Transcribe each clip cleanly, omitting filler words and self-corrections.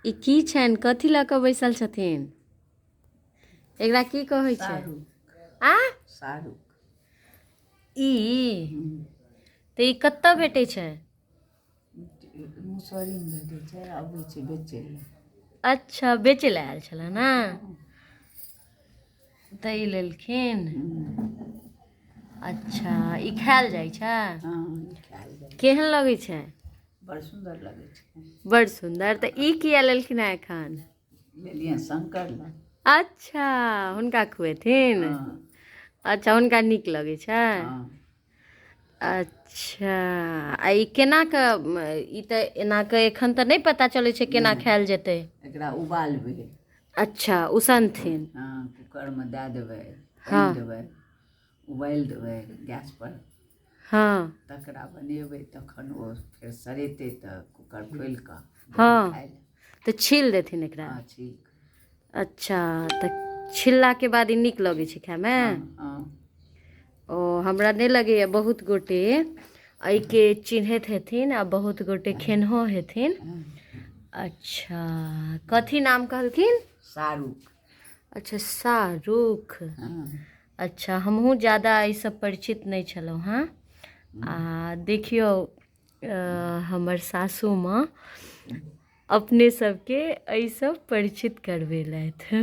ई की छनि, कथी लऽ कऽ बैसल छथिन? एकरा की कहै छै? आ शाहरुख। ई तऽ ई कतऽ भेटै छै? मुसहरीमे भेटै छै, अबै छै बेचै लए। अच्छा, बेचै लए आयल छलै ने तऽ ई लेलखिन। अच्छा, ई खायल जाइ छै? हँ, ई खायल जाइ। केहन लगै छै? बड़ सुन्दर लगै छै। बड़ सुन्दर। तऽ ई किया लेलखिन हेँ एखन? लेलियै शंकर लए। अच्छा, हुनका खुएथिन। अच्छा, हुनका नीक लगै छै। हँ। अच्छा, आ ई केना कऽ, ई तऽ एना कऽ एखन तऽ नहि पता चलै छै केना खायल जेतै। एकरा उबालबै। अच्छा, उसनथिन। हँ, कुकरमे दए देबै, पानि देबै, उबालि देबै गैस पर। तकरा बनेबै, तखन ओ फेर सरेतै तऽ कुकर खोलि कऽ खाय लए। तऽ छील देथिन एकरा? हँ, छील। अच्छा, तऽ छिललाके बाद ई नीक लगै छै खायमे? हँ। ओ हमरा नहि लगैए, बहुत गोटे एहिके चिन्हैत हेथिन आ बहुत गोटे खेनहो हेथिन। अच्छा, कथी नाम कहलखिन? शाहरुख। अच्छा, शाहरुख। अच्छा, हमहूँ ज्यादा एहिसँ परिचित नहि छलहुँ हेँ। आ देखियौ, हमर सासू माँ अपने सबके एहिसँ परिचित करबेलथि।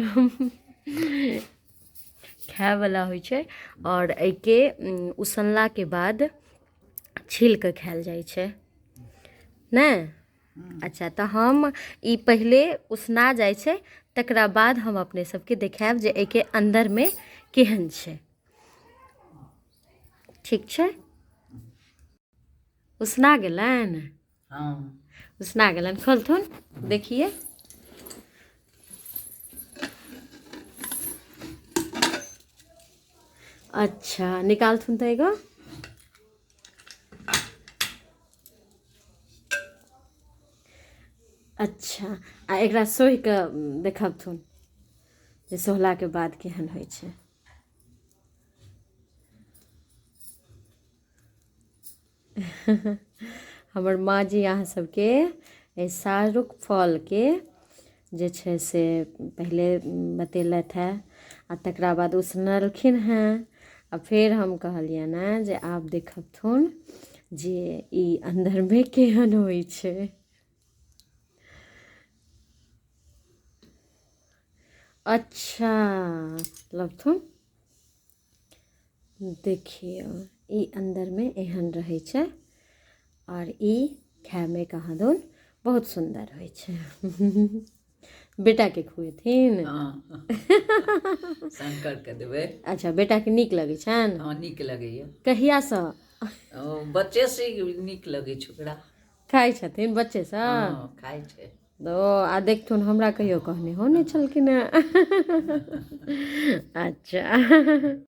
खायवला होइ छै आओर एहिके उसनलाके बाद छील कऽ खायल जाइ छै ने? अच्छा, तऽ हम ई पहिले उसना जाइ छै, तकरा बाद हम अपने सबके देखायब जे एहिके अन्दरमे केहन छै। ठीक छै, उसना गेलनि? हँ। उसना गेलनि। खोलथुन, देखिए। अच्छा, निकालथुन तऽ एगो। अच्छा, आ एकरा सोहि कऽ देखबथुन जे सोहलाके बाद केहन होइ छै। हमर माँ जी अहाँ सबके एहि शाहरुख फलके जे छै से पहिले बतेलथि हेँ आ तकरा बाद उसनलखिन हेँ, आ फेर हम कहलियनि हेँ जे आब देखबथुन जे ई अन्दरमे केहन होइ छै। अच्छा, लबथुन, देखियौ, ई अन्दरमे एहन रहै छै आओर ई खायमे कहाँ दन बहुत सुन्दर होइ छै। बेटाके खुएथिन? हँ, शंकरके देबै। अच्छा, बेटाके नीक लगै छनि? हँ, नीक लगैया। कहियासँ? बच्चेसँ नीक लगै छै ओकरा। खाइ छथिन बच्चेसँ? हँ, खाइ छै। ओ आ देखथुन, हमरा कहियो कहने हो नहि छलखिन हेँ। अच्छा।